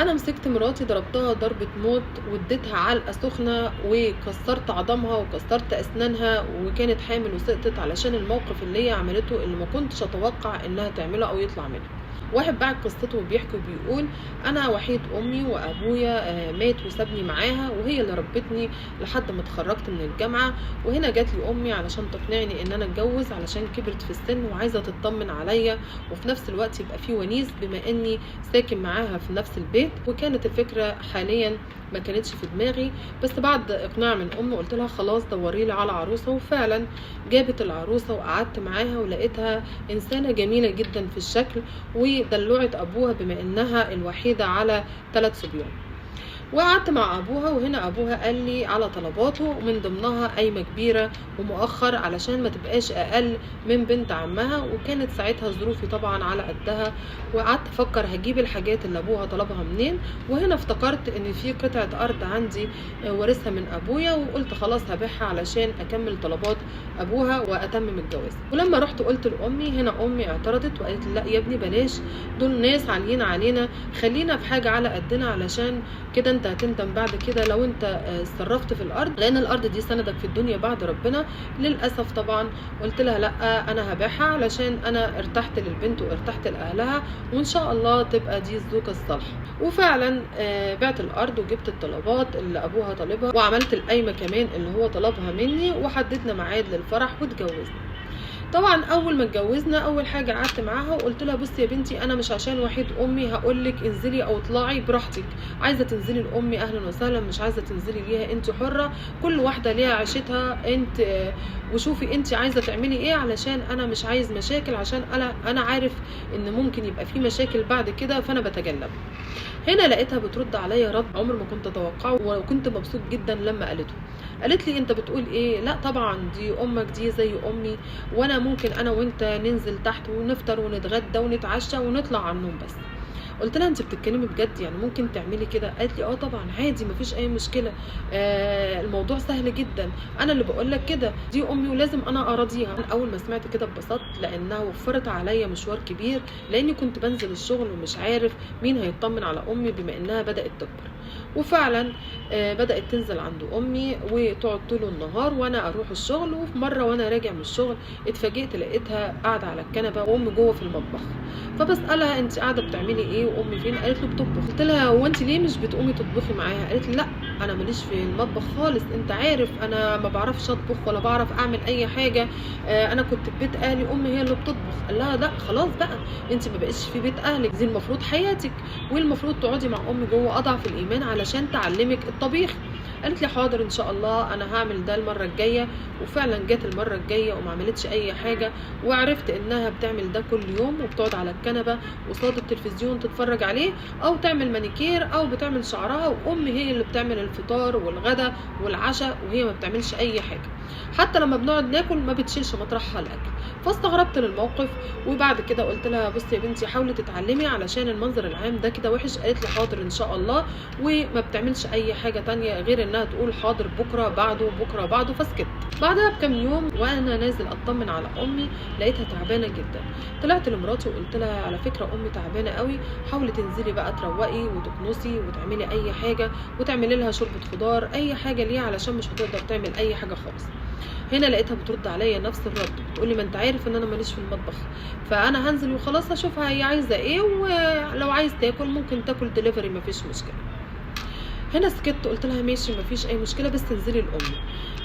انا مسكت مراتي ضربتها ضربة موت واديتها علقة سخنة وكسرت عظمها وكسرت اسنانها، وكانت حامل وسقطت علشان الموقف اللي هي عملته اللي ما كنتش اتوقع انها تعمله او يطلع منها. واحد بعد قصته وبيحكي وبيقول: انا وحيد امي وابويا مات وسابني معاها، وهي اللي ربتني لحد ما اتخرجت من الجامعة. وهنا جات لي امي علشان تقنعني ان انا اتجوز علشان كبرت في السن وعايزه تطمن عليا، وفي نفس الوقت يبقى في ونيس بما اني ساكن معاها في نفس البيت. وكانت الفكرة حاليا ما كانتش في دماغي، بس بعد اقناع من امي قلت لها خلاص دوري لي على عروسه، وفعلا جابت العروسة وقعدت معاها ولقيتها انسانه جميلة جدا في الشكل ودلوعت ابوها بما انها الوحيدة على 3 صبيان. وقعدت مع ابوها، وهنا ابوها قال لي على طلباته ومن ضمنها قايمة كبيرة ومؤخر علشان ما تبقاش اقل من بنت عمها، وكانت ساعتها ظروفي طبعا على قدها. وقعدت افكر هجيب الحاجات اللي ابوها طلبها منين، وهنا افتكرت ان في قطعه ارض عندي وارثها من ابويا، وقلت خلاص هبيعها علشان اكمل طلبات ابوها واتمم الجواز. ولما رحت قلت لامي، هنا امي اعترضت وقالت لا يا ابني بلاش، دول ناس عاليين علينا، خلينا في حاجة على قدنا، علشان كده انت هتندم بعد كده لو انت اتصرفت في الارض، لان الارض دي سندك في الدنيا بعد ربنا. للاسف طبعا قلت لها لا انا هبيعها علشان انا ارتحت للبنت وارتحت لاهلها، وان شاء الله تبقى دي الزوجة الصالحة. وفعلا بعت الارض وجبت الطلبات اللي ابوها طالبها، وعملت القايمة كمان اللي هو طلبها مني، وحددنا ميعاد للفرح واتجوزنا. طبعا اول ما اتجوزنا اول حاجة قعدت معاها وقلت لها بصي يا بنتي، انا مش عشان وحيد امي هقول لك انزلي او اطلعي براحتك، عايزه تنزلي لامي اهلا وسهلا، مش عايزه تنزلي ليها انت حره، كل واحدة ليها عيشتها انت، وشوفي انت عايزه تعملي ايه، علشان انا مش عايز مشاكل، عشان انا عارف ان ممكن يبقى في مشاكل بعد كده، فانا بتجنب. هنا لقيتها بترد عليا رد عمر ما كنت اتوقعه، وكنت مبسوط جدا لما قالته. قالت لي انت بتقول ايه؟ لا طبعا دي امك دي زي امي، وانا ممكن انا وانت ننزل تحت ونفطر ونتغدى ونتعشى ونطلع على النوم بس. قلت لها انت بتتكلمي بجد؟ يعني ممكن تعملي كده؟ قالت لي اه طبعا عادي مفيش اي مشكلة، الموضوع سهل جدا، انا اللي بقول لك كده، دي امي ولازم انا اراضيها. انا اول ما سمعت كده اتبسطت، لانها وفرت عليا مشوار كبير، لاني كنت بنزل الشغل ومش عارف مين هيطمن على امي بما انها بدات تكبر. وفعلا بدات تنزل عند امي وتقعد طول النهار وانا اروح الشغل. وفي مرة وانا راجع من الشغل اتفاجئت لقيتها قاعدة على الكنبة وامي جوه في المطبخ. فبسالها انت قاعدة بتعملي ايه وامي فين؟ قالت له بتطبخ. قلت لها هو انت ليه مش بتقومي تطبخي معاها؟ قالت لي لا انا ماليش في المطبخ خالص، انت عارف انا ما بعرفش اطبخ ولا بعرف اعمل اي حاجة، انا كنت في بيت اهلي امي هي اللي بتطبخ. قال لها لا خلاص بقى انت ما بقيتش في بيت اهلك، دي المفروض حياتك، والمفروض تقعدي مع امي جوه اضعف الايمان علشان تعلمك الطبيخ. قالت لي حاضر ان شاء الله انا هعمل ده المرة الجاية. وفعلا جت المرة الجاية وما عملتش اي حاجة، وعرفت انها بتعمل ده كل يوم، وبتقعد على الكنبة قصاد التلفزيون تتفرج عليه، او تعمل مانيكير، او بتعمل شعرها، وامي هي اللي بتعمل الفطار والغدا والعشاء، وهي ما بتعملش اي حاجة. حتى لما بنقعد ناكل ما بتشيلش مطرحها الاكل. فاستغربت للموقف، وبعد كده قلت لها بصي يا بنتي حاولي تتعلمي علشان المنظر العام ده كده وحش. قالت لي حاضر ان شاء الله، وما بتعملش اي حاجة تانية غير انها تقول حاضر بكره بعده بكره بعده. فسكت. بعدها بكام يوم وانا نازل اطمن على امي لقيتها تعبانة جدا. طلعت لمراتي وقلت لها على فكرة امي تعبانة قوي، حاولي تنزلي بقى تروقي وتكنسي وتعملي اي حاجة، وتعملي لها شوربة خضار اي حاجة ليها علشان مش هتقدر تعمل اي حاجة خالص. هنا لقيتها بترد عليا نفس الرد، بتقولي ما انت عارف ان انا ماليش في المطبخ، فانا هنزل وخلاص اشوفها هي عايزه ايه، ولو عايز تاكل ممكن تاكل دليفري مفيش مشكلة. هنا سكت، قلت لها ماشي مفيش اي مشكلة بس تنزلي لامي.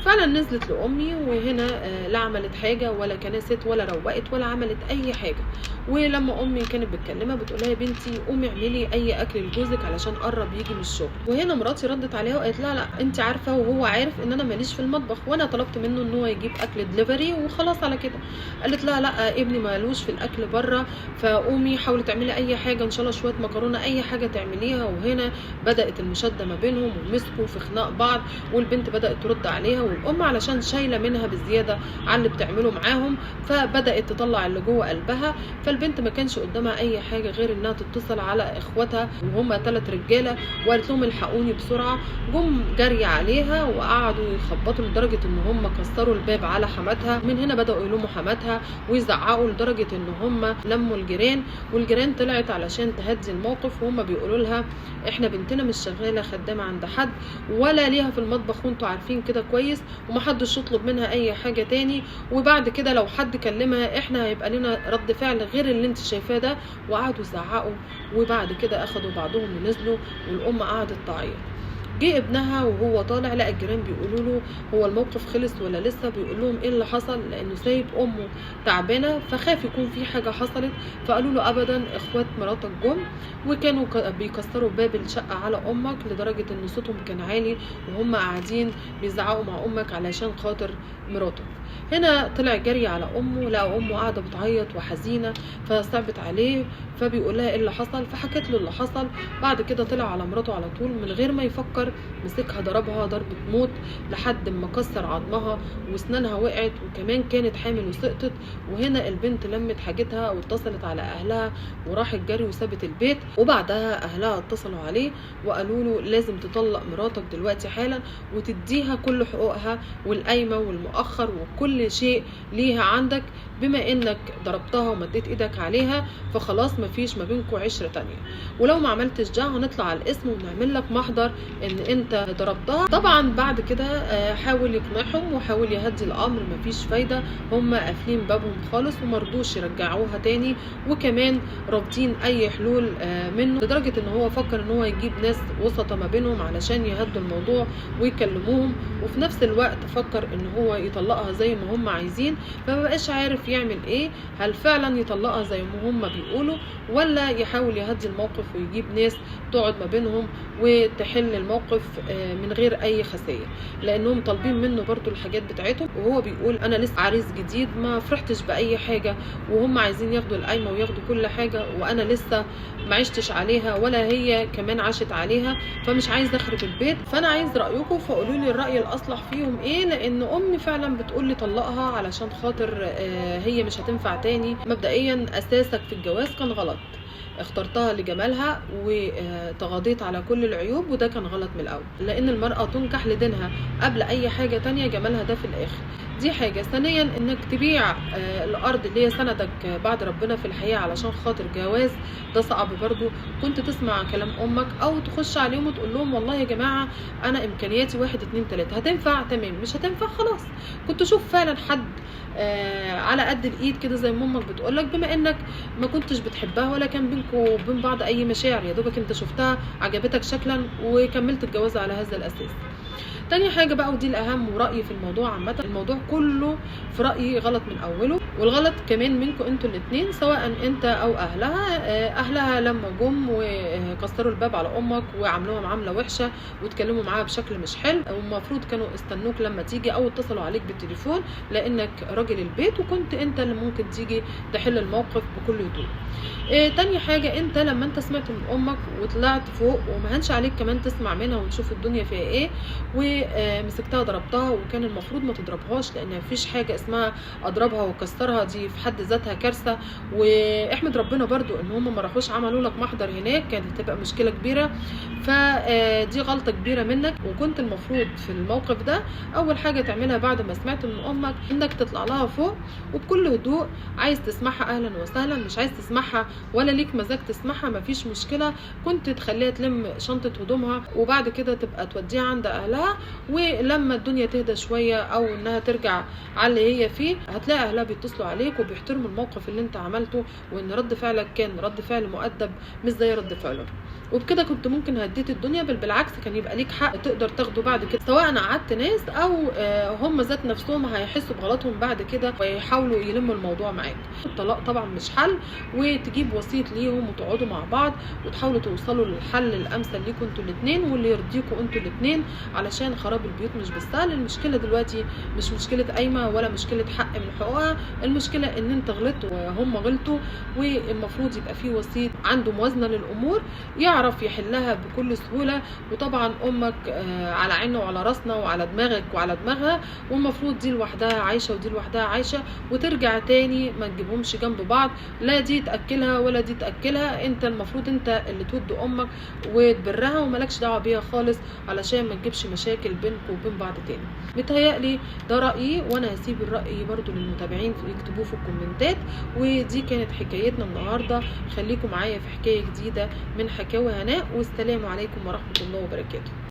فعلا نزلت لامي، وهنا لا عملت حاجة ولا كنست ولا روقت ولا عملت اي حاجة. ولما امي كانت بتكلمها بتقول لها يا بنتي قومي اعملي اي اكل لجوزك علشان قرب يجي من الشغل. وهنا مراتي ردت عليها وقالت لها لا انت عارفه وهو عارف ان انا ماليش في المطبخ، وانا طلبت منه ان هو يجيب اكل دليفري وخلاص على كده. قالت لها لا ابني مالوش في الاكل بره، فقومي حاولي تعملي اي حاجة ان شاء الله شوية مكرونه اي حاجة تعمليها. وهنا بدات المشاده ما بينهم ومسكوا في خناق بعض، والبنت بدات ترد عليها الام علشان شايله منها بالزيادة على اللي بتعمله معاهم، فبدات تطلع اللي جوه قلبها. فالبنت ما كانش قدامها اي حاجة غير انها تتصل على اخواتها وهم 3 رجاله وقالت لهم الحقوني بسرعة. جم جري عليها وقعدوا يخبطوا لدرجة ان هم كسروا الباب على حماتها. من هنا بداوا يلوموا حماتها ويزعقوا لدرجة ان هم لموا الجيران، والجيران طلعت علشان تهدي الموقف، وهم بيقولوا لها احنا بنتنا مش شغالة خدامه عند حد ولا ليها في المطبخ وانتوا عارفين كده كويس، ومحدش يطلب منها اي حاجة تاني، وبعد كده لو حد كلمها احنا هيبقى لنا رد فعل غير اللي انت شايفاه ده. وقعدوا يزعقوا، وبعد كده اخدوا بعضهم ونزلوا، والام قعدت تعيط. جه ابنها وهو طالع لقى الجيران بيقولوا له هو الموقف خلص ولا لسه؟ بيقول لهم ايه اللي حصل، لانه سايب امه تعبانة فخاف يكون في حاجة حصلت. فقالوا له ابدا، اخوات مراتك جم وكانوا بيكسروا باب الشقة على امك لدرجة ان صوتهم كان عالي وهم قاعدين بيزعقوا مع امك علشان خاطر مراتك. هنا طلع جري على امه، لقى امه قاعدة بتعيط وحزينه فصعبت عليه، فبيقول لها ايه اللي حصل، فحكت له اللي حصل. بعد كده طلع على مراته على طول من غير ما يفكر، مسكها ضربها ضربة موت لحد ما كسر عظمها واسنانها وقعت، وكمان كانت حامل وسقطت. وهنا البنت لمت حاجتها واتصلت على اهلها وراحت جري وسابت البيت. وبعدها اهلها اتصلوا عليه وقالوا له لازم تطلق مراتك دلوقتي حالا وتديها كل حقوقها والقايمه والمؤخر وكل شيء ليها عندك، بما انك ضربتها ومديت ايدك عليها فخلاص مفيش ما بينكم عشرة تانية، ولو ما عملتش ده هنطلع على الاسم ونعمل لك محضر ان انت ضربتها. طبعا بعد كده حاول يقنعهم وحاول يهدي الامر، مفيش فايده، هم قافلين بابهم خالص ومرضوش يرجعوها تاني، وكمان رافضين اي حلول منه، لدرجة ان هو فكر ان هو يجيب ناس وسطه ما بينهم علشان يهدوا الموضوع ويكلموهم، وفي نفس الوقت فكر ان هو يطلقها زي ما هم عايزين. فما بقاش عارف يعمل ايه، هل فعلا يطلقها زي ما هم بيقولوا ولا يحاول يهدي الموقف ويجيب ناس تقعد ما بينهم وتحل الموقف من غير اي خسائر، لانهم طالبين منه برضو الحاجات بتاعتهم، وهو بيقول انا لسه عريس جديد ما فرحتش باي حاجة وهم عايزين ياخدوا القايمة وياخدوا كل حاجة وانا لسه ما عشتش عليها ولا هي كمان عاشت عليها، فمش عايز اخرب البيت. فانا عايز رايكم، فقولوا لي الراي الاصلح فيهم ايه، لان امي فعلا بتقول لي طلقها علشان خاطر هي مش هتنفع تاني. مبدئيا اساسك في الجواز كان غلط، اخترتها لجمالها وتغاضيت على كل العيوب، وده كان غلط من الاول، لان المرأة تنكح لدينها قبل اي حاجة تانية، جمالها ده في الاخر. دي حاجة. ثانيا انك تبيع الارض اللي هي سندك بعد ربنا في الحياة علشان خاطر جواز، ده صعب برضو. كنت تسمع كلام امك او تخش عليهم وتقول لهم والله يا جماعة انا امكانياتي 1 2 3، هتنفع تمام، مش هتنفع خلاص. كنت شوف فعلا حد على قد الايد كده زي ما امك بتقولك، بما انك ما كنتش بتحبها ولا كان بينكم وبين بعض اي مشاعر، يا دوبك انت شفتها عجبتك شكلا وكملت الجواز على هذا الاساس. تاني حاجة بقى، ودي الأهم ورأيي في الموضوع عامة، الموضوع كله في رأيي غلط من أوله، والغلط كمان منكم انتوا الاتنين، سواء انت أو أهلها. أهلها لما جم وكسروا الباب على أمك وعملوها معاملة وحشة واتكلموا معاها بشكل مش حلو، والمفروض كانوا استنوك لما تيجي أو اتصلوا عليك بالتليفون لأنك راجل البيت وكنت انت اللي ممكن تيجي تحل الموقف بكل هدوء. تاني حاجة، انت لما انت سمعت من أمك وطلعت فوق وما هنش عليك كمان تسمع منها وتشوف الدنيا فيها ايه، ومسكتها ضربتها، وكان المفروض ما تضربهاش لان مفيش حاجة اسمها اضربها واكسرها، دي في حد ذاتها كارثة. واحمد ربنا برضو ان هم ما راحوش عملوا لك محضر هناك، كانت هتبقى مشكلة كبيرة. فدي غلطه كبيرة منك، وكنت المفروض في الموقف ده اول حاجة تعملها بعد ما سمعت من امك انك تطلع لها فوق وبكل هدوء، عايز تسمعها اهلا وسهلا، مش عايز تسمعها ولا ليك مزاج تسمعها مفيش مشكلة، كنت تخليها تلم شنطه هدومها وبعد كده تبقى توديها عند اهلها، ولما الدنيا تهدى شوية او انها ترجع على اللي هي فيه هتلاقي اهلها بيتصلوا عليك وبيحترموا الموقف اللي انت عملته، وان رد فعلك كان رد فعل مؤدب مش زي رد فعلهم. وبكده كنت ممكن هديت الدنيا، بل بالعكس كان يبقى ليك حق تقدر تاخده بعد كده، سواء قعدت ناس او هم ذات نفسهم هيحسوا بغلطهم بعد كده ويحاولوا يلموا الموضوع معاك. الطلاق طبعا مش حل، وتجيب وسيط ليهم وتقعدوا مع بعض وتحاولوا توصلوا للحل الامثل ليكم انتوا الاثنين واللي يرضيكم انتوا الاثنين، علشان خراب البيوت مش بالسهل. المشكلة دلوقتي مش مشكلة قايمة ولا مشكلة حق من حقوقها، المشكلة ان انت غلطت وهم غلطوا، والمفروض يبقى في وسيط عنده موازنه للامور يعرف ويعرف يحلها بكل سهولة. وطبعا امك على عيننا وعلى راسنا وعلى دماغك وعلى دماغها، والمفروض دي لوحدها عايشه ودي لوحدها عايشه، وترجع تاني ما تجيبهمش جنب بعض، لا دي تاكلها ولا دي تاكلها. انت المفروض انت اللي تود امك وتبرها وملكش دعوه بيها خالص، علشان ما تجيبش مشاكل بينكم وبين بعض تاني. متهيألي ده رايي، وانا هسيب الراي برضو للمتابعين يكتبوه في الكومنتات. ودي كانت حكايتنا النهارده، خليكم معايا في حكاية جديدة من حكاوي هناء، والسلام عليكم ورحمة الله وبركاته.